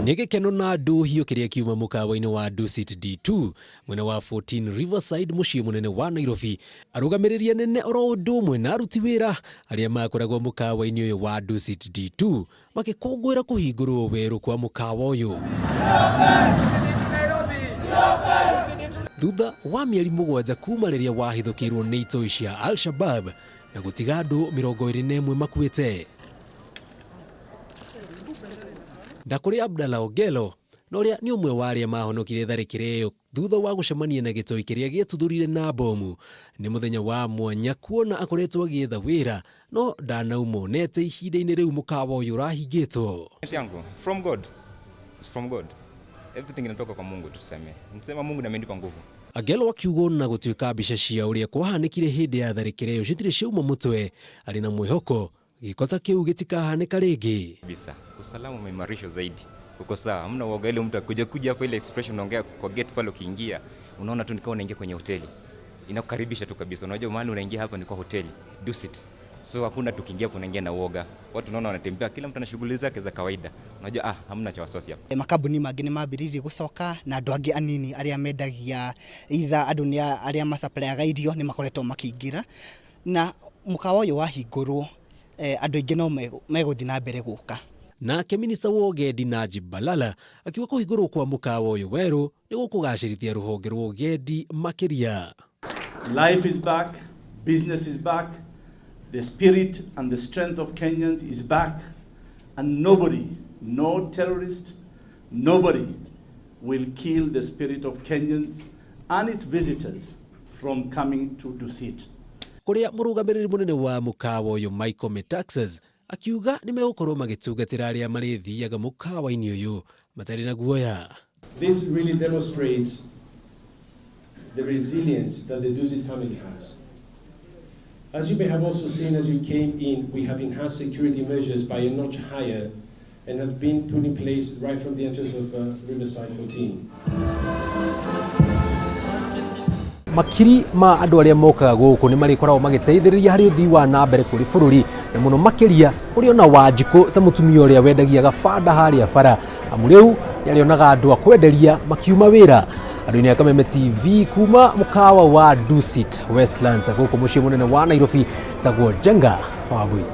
Nĩ gĩkeno na ndũhiũ kĩrĩa kiuma mũkawa-inĩ wa Dusit D2 mwena wa 14 Riverside mũciĩ mũnene wa Nairobi. Arũgamĩrĩri anene oro ũndũ ũmwe na aruti wĩra arĩa makoragwo mũkawa-inĩ ũyũ wa Dusit D2 magĩkũngũĩra kũhingũrwo werũ kwa mũkawa ũyũ. Thutha wa mĩeri 7 kuma rĩrĩa wahithũkĩirwo nĩ itoi cia Al-Shabab na gũtiga andũ 21 makuĩte. Na kũrĩ Abdallah Ogelo, na ũrĩa nĩ ũmwe wa arĩa mahonokire tharĩkĩro ĩyo thutha wa gũcemania na gĩtoi kĩrĩa gĩetuthũrire na bomu. Nĩ mũthenya wa mwanya kuona akoretwo agĩetha wĩra no ndanauma onete ihinda-inĩ rĩu mũkawa ũyũ ũrahingĩtwo. Yangu from God. It's from God. Everything inatoka kwa Mungu tuseme. Nisema Mungu ndiye amenipa nguvu. Angelo akiuga ona gũtuĩka mbica cia ũrĩa kwahanĩkire hĩndĩ ya tharĩkĩro ĩyo citirĩ ciauma mũtwe, arĩ na mwĩhoko gĩko ta kĩu gĩtikahanĩka rĩngĩ. Kabisa. Usalama umeimarishwa zaidi. Uko sawa. Hamna uoga ile mtu akuja kuja hapo ile expression unaongea kwa gate pale ukiingia, unaona tu ni kama unaingia kwenye hoteli. Inakukaribisha tu kabisa. Unajua mahali unaingia hapa ni kwa hoteli. Dusit. So hakuna tukiingia hapo unaingia na uoga. Watu unaona wanatembea, kila mtu ana shughuli zake za kawaida. Unajua hamna cha wasiwasi hapa. Makambuni mangĩ nĩ mambĩrĩirie gũcoka na andũ angĩ anini arĩa mendagia either andũ nĩ arĩa macaplayaga irio nĩ makoretwo makĩingĩra na mũkawa ũyũ wahingũrwo andũ aingĩ no megũthiĩ na mbere gũka. Nake minista wa ũgendi Najib Balala akiuga kũhingũrwo kwa mũkawa ũyũ werũ nĩ gũkũgacĩrithia rũhonge rwa ũgendi makĩria. Life is back, business is back, the spirit and the strength of Kenyans is back, and nobody, no terrorist, nobody will kill the spirit of Kenyans and its visitors from coming to Dusit. Kũrĩa mũrũgamĩrĩri mũnene wa mũkawa ũyũ Michael Metaxas akiuga nĩ megũkorwo magĩtungatĩra arĩa marĩthiaga mũkawa-inĩ ũyũ matarĩ na guoya. This really demonstrates the resilience that the Dusit family has. As you may have also seen as you came in, we have enhanced security measures by a notch higher and have been put in place right from the entrance of Riverside 14. Makiri ma andũ arĩa mokaga gũkũ nĩ marĩkoragwo magĩteithĩrĩria harĩ ũthii wa na mbere kũrĩ bũrũri na mũno makĩria kũrĩ ona Wanjikũ ta mũtumia ũrĩa wendagia gabanda harĩa bara, amu rĩu nĩarĩonaga andũ a kwenderia makiuma wĩra. Andũ-inĩ a Kameme TV kuma mũkawa wa Dusit Westlands gũkũ mũciĩ mũnene wa Nairobi, tagwo Njenga Wambui.